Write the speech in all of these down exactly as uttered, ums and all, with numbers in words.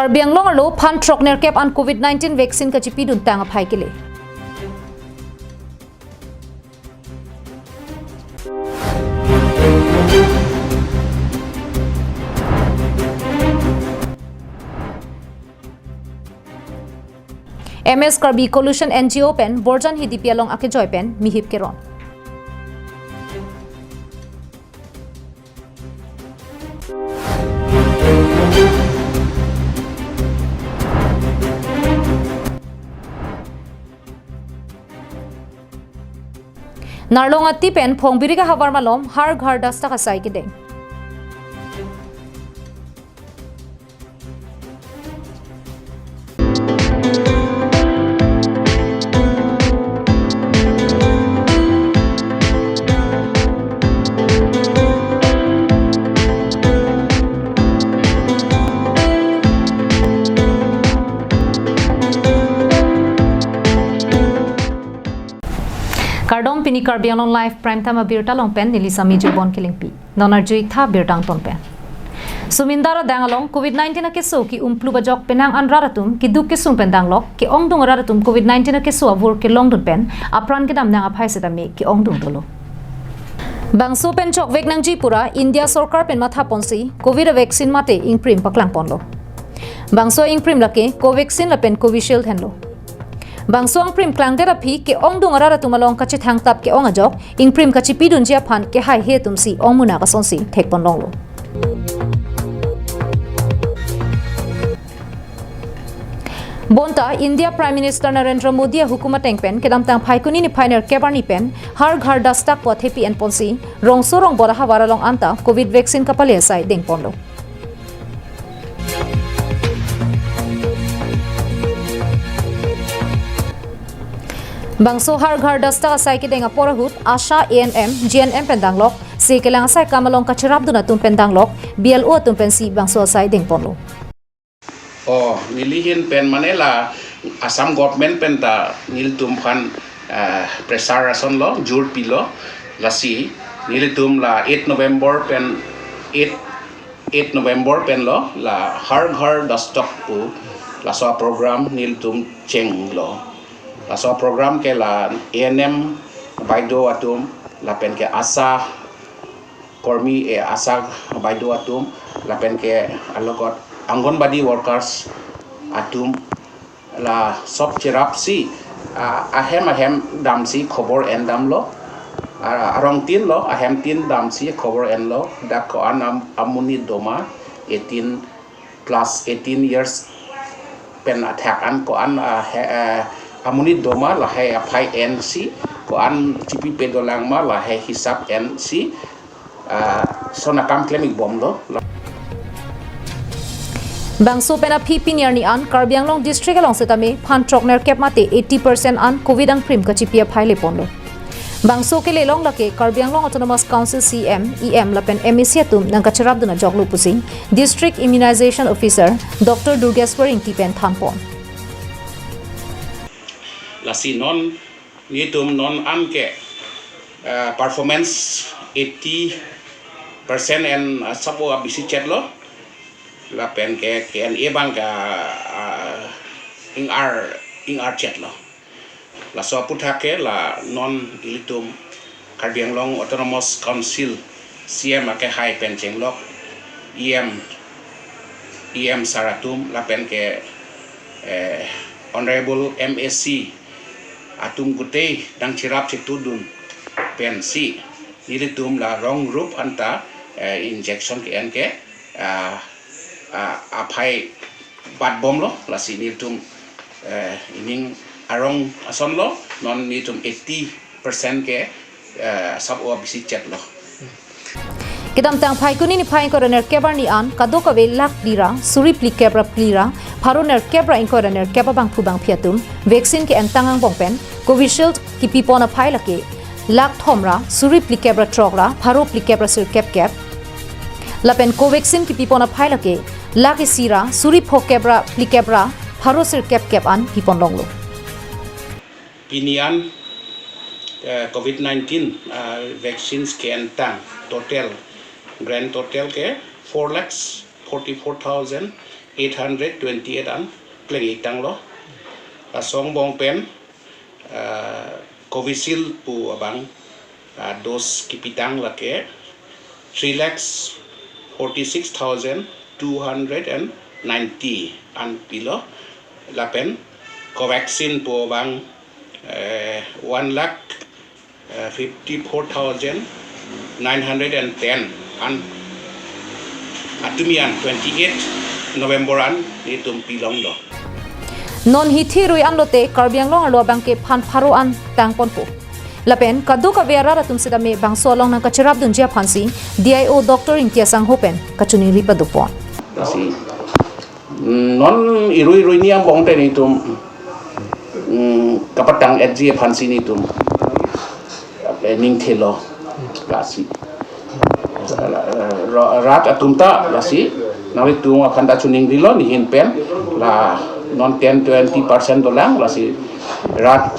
Karbi Anglong arlo phan throk nerkep an Covid nineteen vaccine kachipidun tang aphai kele. M S Karbi Coalition N G O pen Borjan Hidipi along akejoi pen mihip keron. Narlong ati pen Phongbiri ahavar malom Har Ghar Dastak asai kedeng. Kardom, pini Karbi Anglong Live Prime Time abirta along pen neli Sami Jubon Kilingpi. Non arjui tha birta angton pen. Sumindar adang along Covid nineteen akeso ke-umplu bajok penang an rat atum keduk kesung pen danglok, ke-ongdung rat atum Covid nineteen akeso avur kelongdun pen apran kedam nang aphai setame ke-ongdung dolo. Bangso pen chokvek nangji pura India sorkar pen matha ponsi Covid vaccine mate ingprim paklang ponlo. Bangso ingprim lake Covaxin lapen Covishield henlo. Bangso ingprim klangdet aphi ke-ongdung arat atum along kachethangtap ke-ong ajok, ingprim kachipidunji aphan kehaihe atumsi ongmunak asonsi thekponlonglo. Bonta India Prime Minister Narendra Modi ahukum ateng pen kedamtang Phaikuni niphai nerkep arni pen Har Ghar Dastak pu athepi enponsi rongso rongbor ahavar along anta Covid vaccine kapale asai dengponlo. Bangso Har Ghar Dastak asai kedeng apor ahut ASHA, A N M, G N M pen danglok, se kelang asai kam along kacherapdun atum pen danglok, B L O atum pensi bangso asai dengponlo. O, nelihin pen mane la Assam government pen ta nelitum aphan, eh, pressure asonlo, jur pilo, lasi nelitum la eight November pen, eight, eight November pen lo la Har Ghar Dastak pu laso program nelitum chenglo. Laso program ke la A N M baido atum lapen ke ASHA kormi, eh, ASHA baido atum lapen ke alogot Anganwadi workers atum la sob cherapsi, ah, ahem ahem damsi khobor endamlo. Ah, arong tin lo, ahem tin damsi khobor enlo. Dak ko-an am-, amonit doma, eighteen plus eighteen years pen athak an ko-an, ah, he, eh, amonit doma lahai aphai ensi, ko-an chipipe dolang ma lahai hisap ensi, ah, lason akam klem-ik bomlo. Bangso pen aphi pini arni an Karbi Anglong district along setame phan throk nerkep mate eighty percent an Covid angprim kachipi aphai leponlo. Bangso kelelong lake Karbi Anglong Autonomous Council C E M, E M lapen M A C atum nangkacherapdun ajoklo pusi District Immunization Officer Doctor Durgeswar Ingti pen thanpon. Lasi non nelitum non an ke, eh, performance eighty percent en, eh, sabo abisi chetlo. Lapen ke K N A abang ke, eh, ing-ar, ing-ar chetlo. Laso aputhak ke la non ilitum Karbi Anglong Autonomous Council C E M akehai pen chenglok E M, E M sir atum lapen ke, eh, Honorable M A C atum kutei nangcherap chetudun pensi nelitum la rong rup anta, eh, injection ke-en ke, ah, ah, aphai bat bomlo, lasi nelitum, eh, ining arong asonlo, non nelitum eighty percent ke, eh, sabo abisi chetlo. Kedamtang Phaikuni niphai ingkoi ra nerkep arni an kadokave lakh phli ra suri phlikep ra phli ra pharo nerkep ra ingkoi ra nerkep abangphu bangphi atum vaccine ke-entang angbong pen Covishield kipipon aphai lake lakh thom ra suri phlikep ra throk ra pharo phlikep ra sirkep kep. Lapen Covaxin kipipon aphai lake lakh isi ra suri phokep ra phlikep ra pharo sirkep kep an piponlonglo. Pini an, eh, Covid nineteen, ah, vaccines ke-entang total, grand total ke four lakhs forty-four thousand eight hundred twenty-eight an pleng-ik tanglo. Laso angbong pen, ah, Covishield pu abang, ah, dose kipitang lake three lakhs forty-six thousand two hundred and ninety an pilo. Lapen Covaxin pu abang, eh, one lakh, eh, fifty-four thousand nine hundred and ten an atumi an twenty-eight November an nelitum pilonglo. Non hithi rui anlote Karbi Anglong arlo abangke phan pharo an tangponpo. Lapen kadokave arat atum sitame bangso along nangkacherapdunji aphansi D I O Doctor Ingti Asangho pen kachiningri padopon. Lasi, mm, non irui irui ni angbong te nelitum, mm, kapatang-etji aphansi nelitum, eh, ning thelo. Lasi, ra-, rat atum ta lasi nanglitum aphan ta chiningrilo, nehin pen la non ten twenty percent dolang. Lasi rat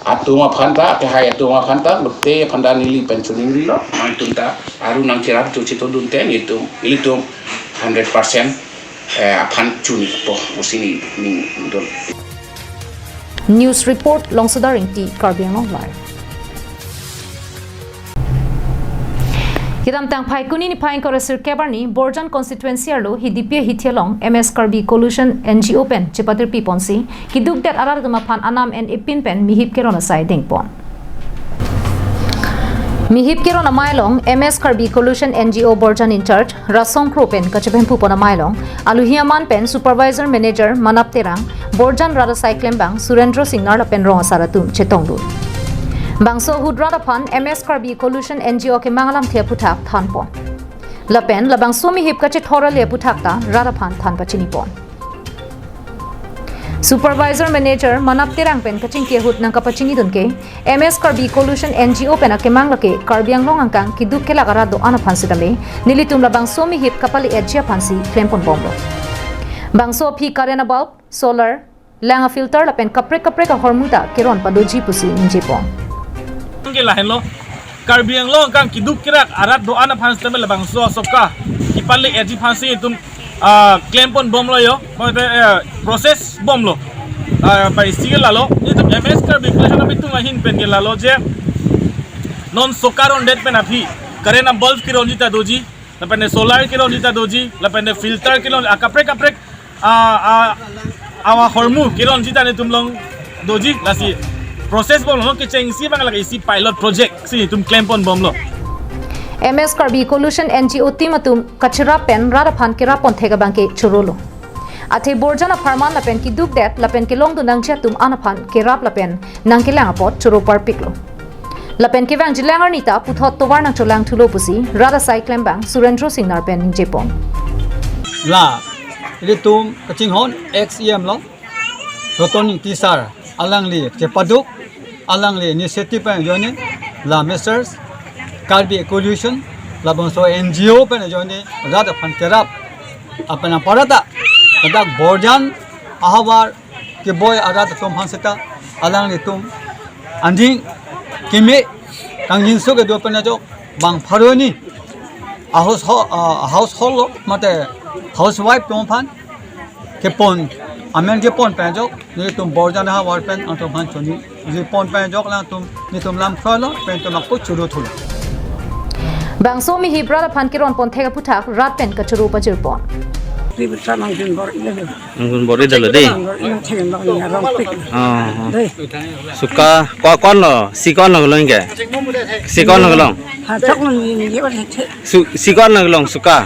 atum aphan ta, kehai atum aphan ta, lote aphan ta neli pen chiningrilo, nangtum ta aru nangcherap chu chitodun te nelitum, nelitum hundred percent, eh, aphan chinipo pusi neli ningdun. News report, Longsodar Ingti, Karbi Anglong Live. Kedamtang Phaikuni niphai ingkoi ra sirkep arni Borjan constituency arlo Hidipi hithi along M S Karbi Coalition N G O pen chepatirpi ponsi kidukdet arat atum aphan anam en epin pen mihip keron asai dengpon. Mihip keron amei along M S Karbi Coalition N G O Borjan in charge Rasong Kro pen kachepemphu pon amei along aluhi aman pen Supervisor Manager Manap Terang, Borjan rat asai klembang Surendra Singnar lapen rong asar atum chetongdun. Bangso ahut rat aphan M S Karbi Coalition N G O kemang alamthe aphuthak thanpon. Lapen labangso mihip kachethor ale aphuthak ta rat aphan than pachinipon. Supervisor Manager Manap Terang pen kachingki ahut nangkapachinidun ke, M S Karbi Coalition N G O pen akemang lake Karbi Anglong angkang kiduk kelak arat do-an aphan sitame, nelitum labangso mihip kapale-etji aphansi klempon bomlo. Bangso aphi current abulb, solar, lang afilter lapen kaprek kaprek ahormu ta keron padoji pusi ningjepon. Ke lahenlo, Karbi Anglong angkang kiduk kelak arat do-an aphan sitame labangso asoka kipale-etji aphansi itum, ah, klempon bomlo yo, mate, eh, process bomlo. Ah, paisi ke lalo, itum M S Karbi Coalition abitung ahin pen ke lalo je non soka rondet pen aphi current abulb keronji ta doji, lapen solar keronji ta doji, lapen filter keron, ah, kaprek kaprek, ah, ah, ahormu keronji ta netum along doji, lasi process bomlo, kechengsi abang lake isi pilot project si netum klempon bomlo. M S Karbi Coalition N G O team atum kacherap pen rat aphan kerappon thek abangke chorolo. Athe Borjan apharman lapen kidukdet lapen kelongdun nangji atum an aphan kerap lapen nangkelang apot choro parpiklo. Lapen kevangjilang arni ta puthot tovar nangcholang thulo pusi rat asai klembang Surendra Singnar pen ningjepon. La, ilitum kachinghon ex E M along Roton Ingti sir alangli chepaduk, alangli initiative pen ajoine, la Messrs Karbi Coalition, labangso N G O pen ajoine rat aphan kerap aphan aparata, ladak Borjan ahavar keboi arat atum aphan seta alanglitum aning keme kangjinso kedo pen ajok bang pharo ni a house ho-, ah, household lo mate housewife atum aphan kepon, amen kepon pen ajok nelitum Borjan ahavar pen atum aphan choningri pon pen ajok alangtum netum lam kholo pen atum ako choro thulo. Bangso mihip rat aphan keronpon thek aphuthak rat pen kachoro pajirpon. Di bisa nangdun bor iya. Nangdun bor iya lo dei. Bor iya thek lo ni arong pik. Oh, oh. Dei. Suka, ko-, konlo, si konlo kelong ke? Si konlo kelong? Ha, chok lo ni ni ye ba the. Su-, si konlo kelong, suka?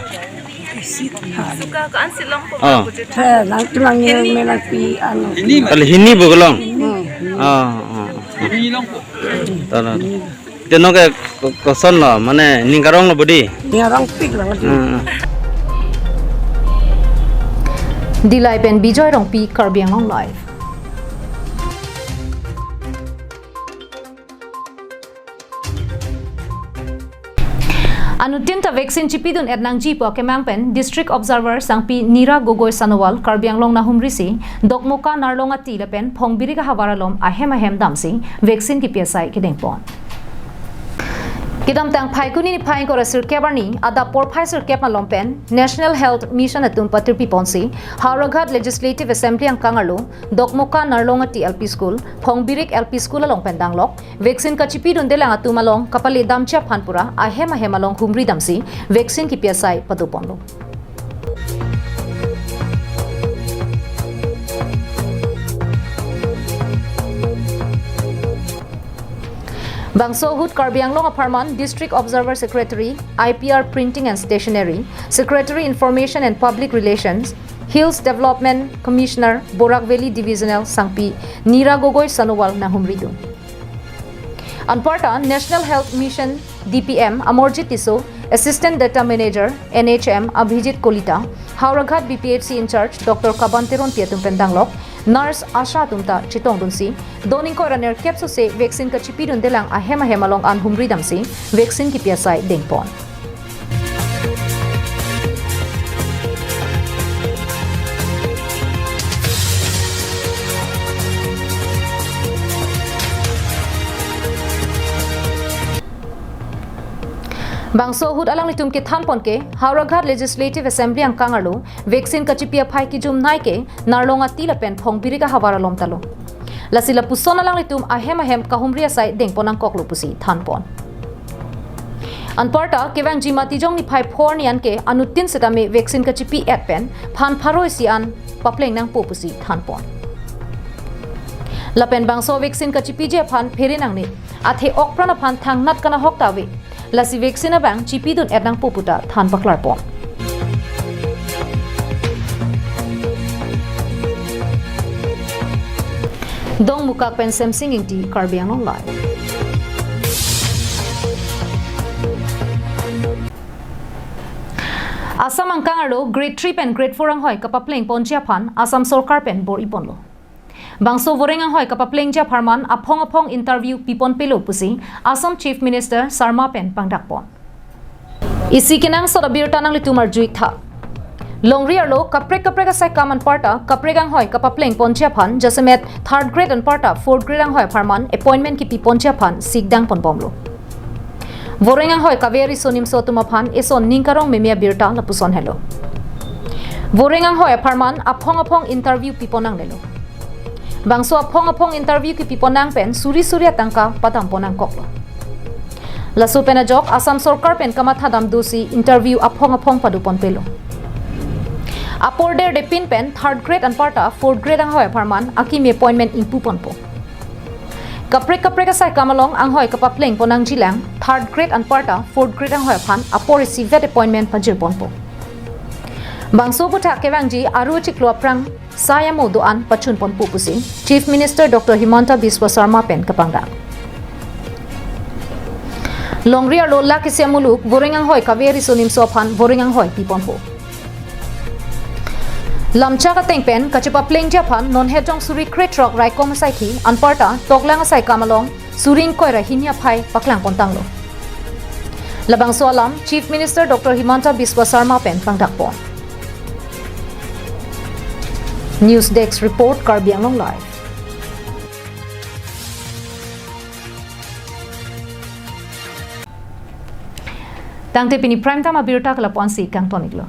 Suka ko-an si long ko. Oh. The, nang tulang ni me nangpi anu. Kali hini bo kelong? Hmm. Oh, oh, oh. Tala. Te non ke ko-, kosonlo, mane ning karonglo bo dei? Ning arong pik lo. Hmm. Dillai pen Bijoy Rongpi, Karbi Anglong Live. Anuttin ta vaccine chipidun-et nangji pu akemang pen District Observer Sangpi Nira Gogoi Sonowal Karbi Anglong nahumrisi Dokmoka, Narlong Ati lapen Phongbirik ahavar alom ahem ahem damsi vaccine kipi asai kedengpon. Kedamtang Phaikuni niphai ingkoi ra sirkep arni adap porphai sirkep malom pen National Health Mission atum patirpi ponsi Howraghat Legislative Assembly angkang arlo Dokmoka Narlongati L P School, Phongbirik L P School along pen danglok vaccine kachipidundelang atum along kapale damji aphan pura ahem ahem along humri damsi vaccine kipi asai padoponlo. Bangso ahut Karbi Anglong apharman District Observer Secretary, I P R Printing and Stationery, Secretary Information and Public Relations, Hills Development Commissioner, Barak Valley Divisional Sangpi Nira Gogoi Sanuwal nanghumridun. Anparta National Health Mission D P M Amarjit Tisso, Assistant Data Manager N H M Abhijit Kolita, Howraghat B P H C in-charge Doctor Kaban Teronpi atum pen danglok nurse, ASHA atum ta chetongdunsi don ingkoi ra nerkep sose vaccine kachipidundelang ahem ahem along an humri damsi vaccine kipi asai dengpon. Bangso ahut alanglitum kethanpon ke Howraghat Legislative Assembly angkang arlo vaccine kachipi aphai kijumnei ke Narlongati lapen Phongbirik ahavar alom talo. Lasi lapuson alanglitum ahem ahem kahumri asai dengpon nangkoklo pusi thanpon. Anparta kevangji Matijong niphai phor arni anke anuttin setame vaccine kachipi-et pen phan pharo isi an papleng nangpo pusi thanpon. Lapen bangso vaccine kachipiji aphan phere nangne, athe okpran aphan thangnat kanahok ta ave. Lasi vaccine abang chipidun-et nangpo puta than paklarpon. Dongmukak pen Semsing Ingti, Karbi Anglong Live. Assam angkang arlo grade three pen grade four anghoi kapaplengponji aphan Assam sorkar pen bor-iponlo. Bangso voreng anghoi kapaplengji apharman aphong aphong interview piponpelo pusi Assam Chief Minister Sarma pen pangdakpon. Isi kenangsot abirta nanglitum arju-ik tha. Longri arlo kaprek kaprek asai kam anparta kaprek anghoi kapaplengponji aphan jasemet third grade anparta fourth grade anghoi apharman appointment kipiponji aphan sikdangponbomlo. Voreng anghoi kave riso nimso atum aphan eson ning karong meme abirta lapuson helo. Voreng anghoi apharman aphong aphong interview pipon nangnelo. Bangso aphong aphong interview kipipon nang pen suri suri atangka padampon nangkoklo. Laso pen ajok Assam sorkar pen kamathadam dosi interview aphong aphong padoponpelo. Apor derdepin pen third grade anparta fourth grade anghoi apharman akimi appointment ingpuponpo. Kaprek kaprek asai kam along anghoi kapaplengpon nangjilang third grade anparta fourth grade anghoi aphan apor isivet appointment pajirponpo. Bangso aputhak kevangji aru chiklo aphrang sai amo do-an pachunponpo pusi Chief Minister Doctor Himanta Biswa Sarma pen kapangdak. Longri arlo lak isi amuluk voreng anghoi kave riso nimso aphan voreng anghoi piponpo. Lamchak ateng pen kachepaplengji aphan non hetjong suri krethrok raikom asaikhi anparta toklang asai kam along suri ingkoi ra hini aphai paklangpontanglo. Labangso alam Chief Minister Doctor Himanta Biswa Sarma pen pangdakpon. News Desk Report, Karbi Anglong Live. Tangte pini prime time abirta ke lapu-ansi kangton-iklo.